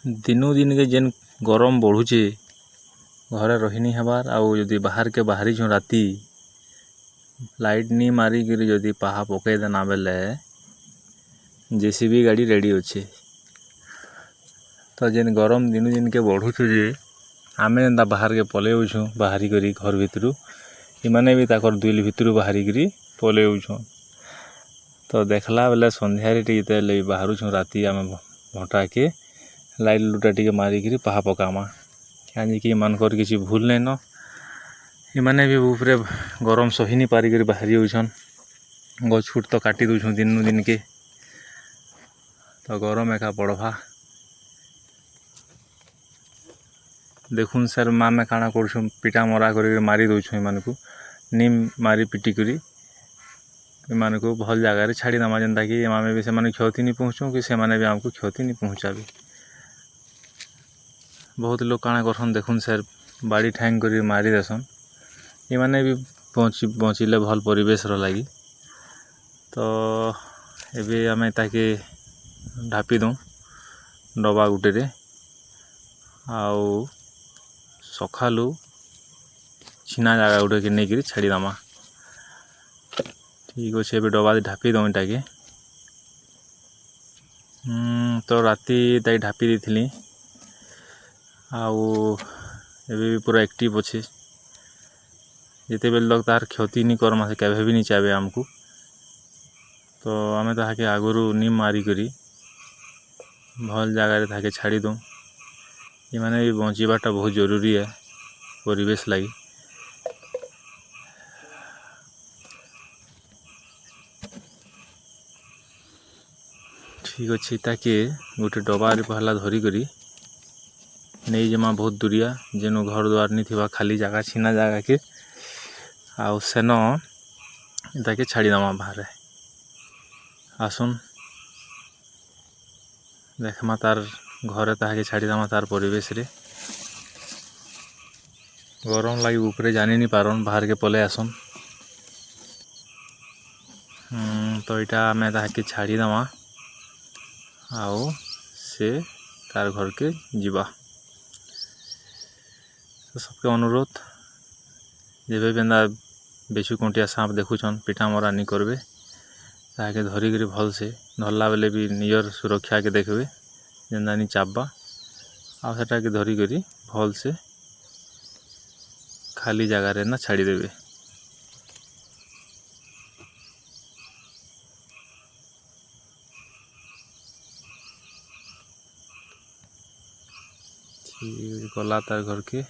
ଦିନୁ ଦିନକେ ଯେନ୍ ଗରମ ବଢ଼ୁଛେ, ଘରେ ରହିନି ହେବାର୍। ଆଉ ଯଦି ବାହାରକେ ବାହାରିଛୁଁ, ରାତି ଲାଇଟ୍ ନି ମାରିକିରି ଯଦି ପାହା ପକେଇଦେନା ବେଲେ ଜେସିବି ଗାଡ଼ି ରେଡ଼ି ଅଛେ। ତ ଯେନ୍ ଗରମ ଦିନୁ ଦିନକେ ବଢ଼ୁଛେ ଯେ ଆମେ ଯେନ୍ତା ବାହାରକେ ପଲେଇ ଆଉଛୁଁ, ବାହାରି କରି ଘର ଭିତରୁ, ଏମାନେ ବି ତାକର ଦୁଇଲ ଭିତରୁ ବାହାରିକିରି ପଲେଇ ଆଉଛନ୍। ତ ଦେଖ୍ଲା ବେଲେ ସନ୍ଧ୍ୟାରେ ଟିକେ ଯେତେବେଲେ ବାହାରୁଛୁଁ ରାତି, ଆମେ ଭଟାକେ ଲାଇଟ୍ ଲୁଟା ଟିକେ ମାରିକିରି ପାହା ପକାମା, କାଁଜିକି ଏମାନଙ୍କର କିଛି ଭୁଲ ନାଇଁନ। ଏମାନେ ବି ଉପରେ ଗରମ ସହି ନି ପାରିକରି ବାହାରି ଯାଉଛନ୍। ଗଛ ଖୁଟ ତ କାଟି ଦଉଛୁଁ ଦିନୁ ଦିନକେ, ତ ଗରମ ଏକା ବଢ଼ବା। ଦେଖୁନ୍ ସାର୍, ଆମେ କାଣା କରୁଛୁଁ, ପିଟା ମରା କରିକି ମାରି ଦଉଛୁଁ ଏମାନଙ୍କୁ। ନିମ୍ ମାରି ପିଟି କରି ଏମାନଙ୍କୁ ଭଲ ଜାଗାରେ ଛାଡ଼ିଦେମା, ଯେନ୍ତାକି ଆମେ ବି ସେମାନେ କ୍ଷତି ନି ପହଞ୍ଚୁ କି ସେମାନେ ବି ଆମକୁ କ୍ଷତି ନି ପହଞ୍ଚାବେ। ବହୁତ ଲୋକ କାଣା କରସନ୍ ଦେଖୁନ୍ ସାର୍, ବାଡ଼ି ଠେଙ୍ଗ କରି ମାରି ଦେସନ୍। ଏମାନେ ବି ବଞ୍ଚିଲେ ଭଲ ପରିବେଶର ଲାଗି। ତ ଏବେ ଆମେ ତାକେ ଢାପି ଦଉଁ ଡବା ଗୁଟେରେ ଆଉ ସଖାଲୁ ଛିନା ଜାଗା ଗୁଟେକେ ନେଇକିରି ଛାଡ଼ିଦେମା। ଠିକ୍ ଅଛି, ଏବେ ଡବାରେ ଢାପି ଦଉଁ ଏଟାକେ। ତ ରାତି ତାକେ ଢାପି ଦେଇଥିଲି ଆଉ ଏବେ ବି ପୁରା ଆକ୍ଟିଭ୍ ଅଛେ। ଯେତେବେଲେ ତକ୍ ତାର କ୍ଷତି ନି କର୍ମା, ସେ କେବେ ବି ନି ଚାବେ ଆମକୁ। ତ ଆମେ ତାହାକେ ଆଗରୁ ନି ମାରିକରି ଭଲ୍ ଜାଗାରେ ତାହାକେ ଛାଡ଼ି ଦଉଁ। ଏମାନେ ବି ବଞ୍ଚିବାଟା ବହୁତ ଜରୁରୀ ଏ ପରିବେଶ ଲାଗି। ଠିକ୍ ଅଛି, ତାକେ ଗୋଟେ ଡବାରେ ପହଲା ଧରିକରି ନେଇଯିମା ବହୁତ ଦୁରିଆ, ଯେନୁ ଘର ଦ୍ୱାର ନି ଥିବା, ଖାଲି ଜାଗା, ଛିନା ଜାଗାକେ, ଆଉ ସେନ ତାକେ ଛାଡ଼ିଦେମା ବାହାରେ। ଆସୁନ୍ ଦେଖମା, ତାର୍ ଘରେ ତାହାକେ ଛାଡ଼ିଦେମା, ତାର୍ ପରିବେଶରେ। ଗରମ ଲାଗି ଉପରେ ଜାନି ନି ପାରନ୍, ବାହାରକେ ପଲେଇ ଆସନ୍। ତ ଏଇଟା ଆମେ ତାହାକେ ଛାଡ଼ିଦେମା ଆଉ ସେ ତାର୍ ଘରକେ ଯିବା। ତ ସବକେ ଅନୁରୋଧ, ଯେବେ ବି ଏନ୍ତା ବେଛୁ କଣ୍ଟିଆ ସାପ ଦେଖୁଛନ୍, ପିଟା ମରା ନି କରବେ। ତାହାକେ ଧରିକିରି ଭଲସେ ଧରଲା ବେଲେ ବି ନିଜର ସୁରକ୍ଷାକେ ଦେଖିବେ, ଯେନ୍ତା ନି ଚାପବା, ଆଉ ସେଟାକେ ଧରିକରି ଭଲସେ ଖାଲି ଜାଗାରେ ନା ଛାଡ଼ିଦେବେ। ଠିକ୍, ଗଲା ତାର ଘରକେ।